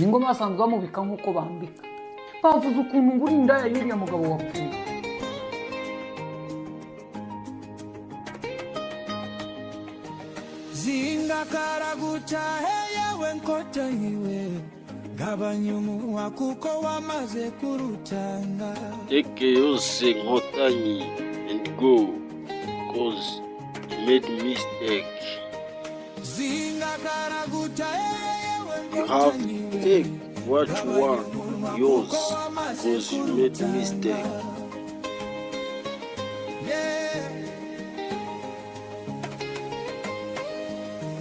Ngoma basanzwe bamubika nk'uko bambika. Bavuze ukuntu ngo uri indaya y'uriya mugabo wapfuye. Zingakaraguca heyewe nkotanyiwe, gabanya umunwa kuko wamaze kurutanga. Take yose Nkotanyi and go, 'cause you made mistake. Zingakaraguca heyewe You have to nkotanyiwe, take what you gabanya want umunwa yours, kuko wamaze 'cause you made kurutanga. mistake. Yeah.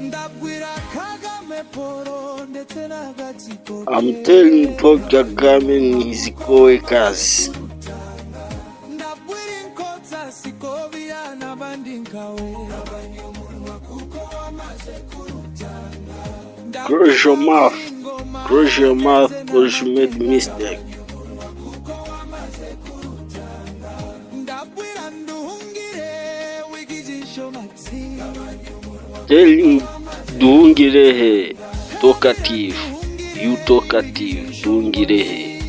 Ndabwira Kagame Paul ndetse n'agatsiko I'm ke. telling Paul Kagame and his co-workers. Ndabwira inkotsa Sikobiya n'abandi nkawe, gabanya umunwa kuko wamaze kurutanga. Close your Ndabwira mouth. Ingoma Close your mouth ndetse 'cause you made n'Amakenga, mistake. gabanya umunwa kuko wamaze kurutanga. Ndabwira Nduhungire w'ikijisho Maxi, gabanya umunwa Telling Nduhungirehe, talkative. You talkative, Nduhungirehe.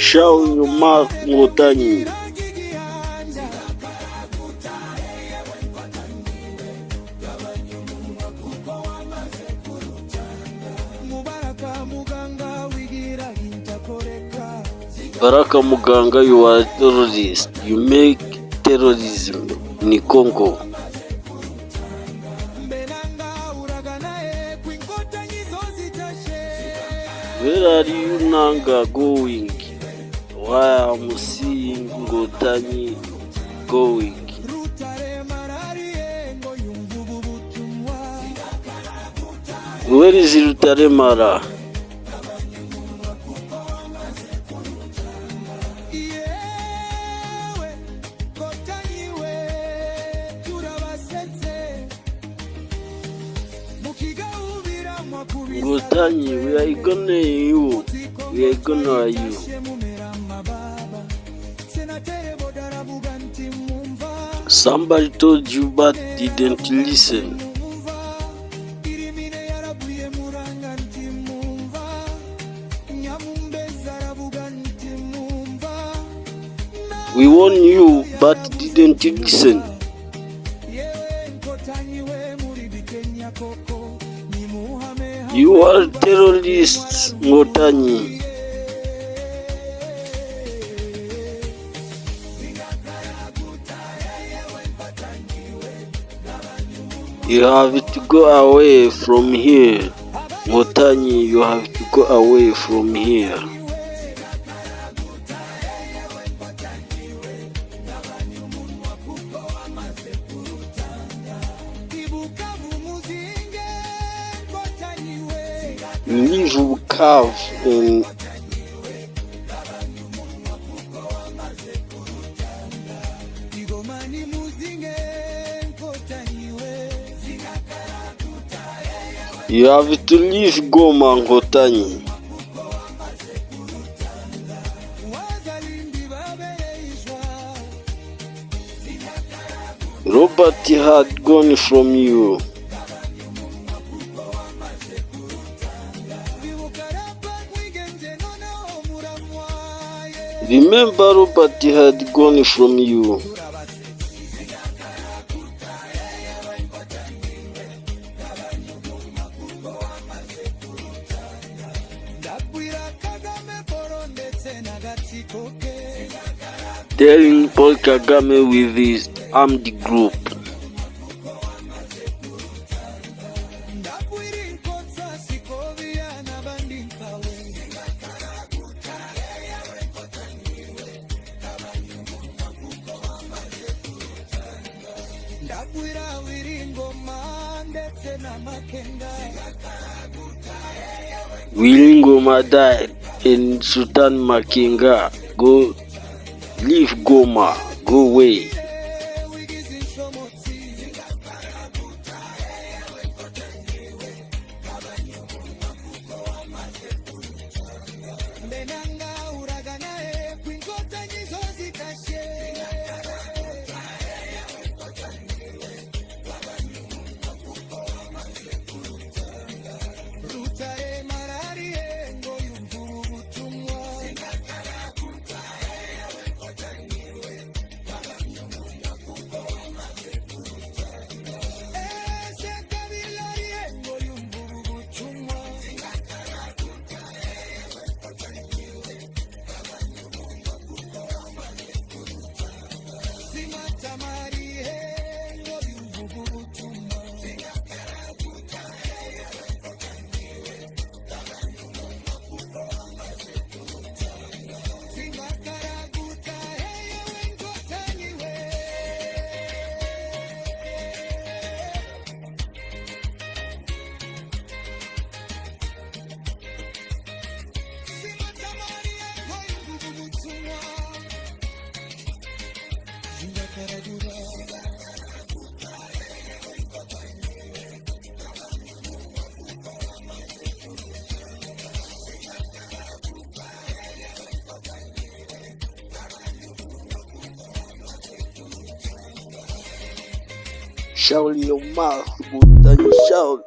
Shut your mouth, Nkotanyi. Mubaraka muganga wigira intakoreka. Baraka Muganga, you are a terrorist. You make terrorism in Congo. Mbenanga uraganaye kwinkotanyi zo zitashe. Where are you, Nanga, going? Why I'm seeing Nkotanyi going? Rutaremara ngo yumva ubu butumwa. Where is Rutaremara? Yewe kotanyiwe, turabasetse mukigahubira. Nkotanyi, we are ignoring you. We are ignoring you. Mumera amababa senatere bodaravuga nti mumva. Somebody told you but didn't listen. Mumva irimine yaravuye muranga nti mumva nyamumbeza aravuga nti mumva. We warn you but didn't listen. Yewe nkotanyiwe, muri bikenya koko nimuhame. You are terrorists, Nkotanyi. You have to go away from here. Nkotanyi, you have to go away from here. Ibukavu muzinge nkotanyiwe. Leave Bukavu and Igoma ni muzinge nkotanyiwe. You have to leave Goma, Nkotanyi. Wazalindi babereyishwa. Robert had gone from you. Bibukarapa mwigenje noneho muramwaye. Remember, Robert had gone from you. Turabasetse. Ndabwira Kagame Paul ndetse n'agatsiko ke. Telling Paul Kagame with his armed group. Ndabwira inkotsa Sikobiya n'abandi nkawe. Ndabwira Wiringoma ndetse n'Amakenga. Wilingoma died and Sultan Makenga go leave Goma, go away. Wigize inshomotsi. Mbenanga uraganaye kwinkotanyi zo zitashe. Simatamariye ngo bivuga ubutumwa. Singakaraguta heyewe nkotanyi we. Simatamariye ngo bivuga ubutumwa. Singakaraguta. Shout your mouth, Nkotanyi, shout.